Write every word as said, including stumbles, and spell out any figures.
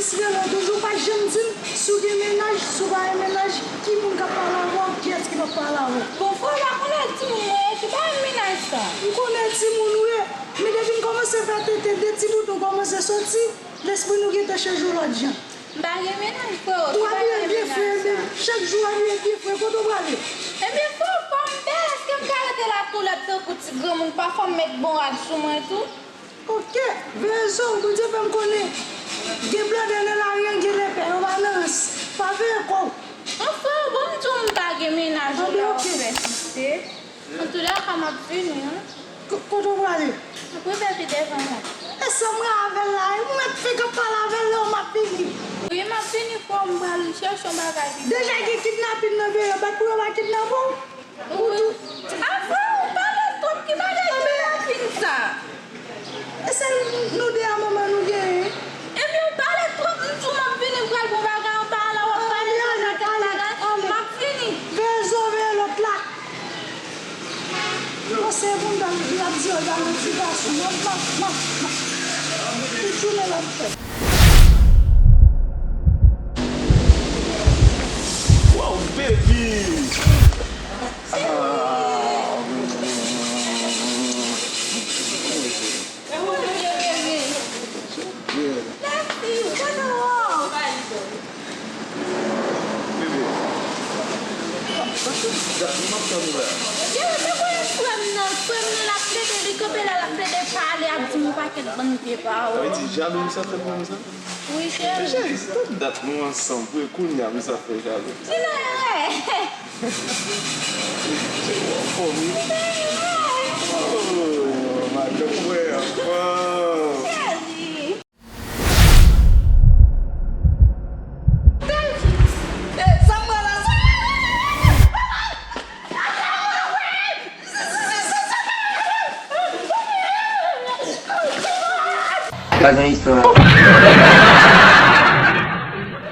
Rele w toujou, pa janm di m si w gen mennaj, si w pa gen mennaj, ki moun k ap pale avè w, kiyès ki p ap pale avè w. Bon, frè, w pa konnen timoun mwen ye, ki pa gen mennaj sa. M konnen timoun ou ye, men depi n kòmanse fè tenten, de ti bouton kòmanse soti, lespri nou gentan chanje yon lòt jan. M pa gen mennaj, frè, ki pa gen mennaj sa. Ou abiye byen fre, men chak jou w abiye byen fre, kote w prale? Ebyen, frè, fò m bèl, èske m ka rete la toulèp tankou ti granmoun, pa fò m met bon rad sou mwen tou? Ok, veye zo w, Bondye fè m konnen gen blandè nan lari an, gen lepè, yo pa nan rans. Pa veye kò w. Anfen, bon, m di w m pa gen mennaj, ou la w fè site. Antoulèka, m ap vini, wi. Ko-, kote w prale? M ap rive pi devan, mwen. E sa m gen avè l la, e mwen k fenk ap pale avè l la, m ap vini. Wi, m ap vini, frè, m pral chèche yon bagay pi. Deja gen kidnapin nan peyi an, bat pou yo pa kidnape w. Wi. Afè ou pale twòp, ki bagay ki lapin sa? E sèl nou de a manman nou genyen. Ebyen, ou pale twòp, m di w m ap vini, m pral bon bagay anba la, w ap pale twòp nan kèk bagay. M ap vini. Veye zo, veye lòt la. Bon, se pou m ta di, l ap di yo, ba nou ti gason. M ap, m ap, m ap, m ap. Tout jounen l ap fè. Wow, baby! Ah. Mèsi, kote w? Bebe, sa fè dat m ap tann ou la. Bebe, te konn frè m nan, frè m nan l ap plede, li kanpe la, l ap plede pale, ap di m yon pakèt bann vye pawòl. Sa vle di jalou misye ap fè l konsa? Wi, cheri. Men cheri, se tann dat nou ansanm, pou e kounye a misye ap fè jalou. Di nan erè. Se ou anfòm, wi. Oh, madanm mwen anfòm. Pa gen istwa.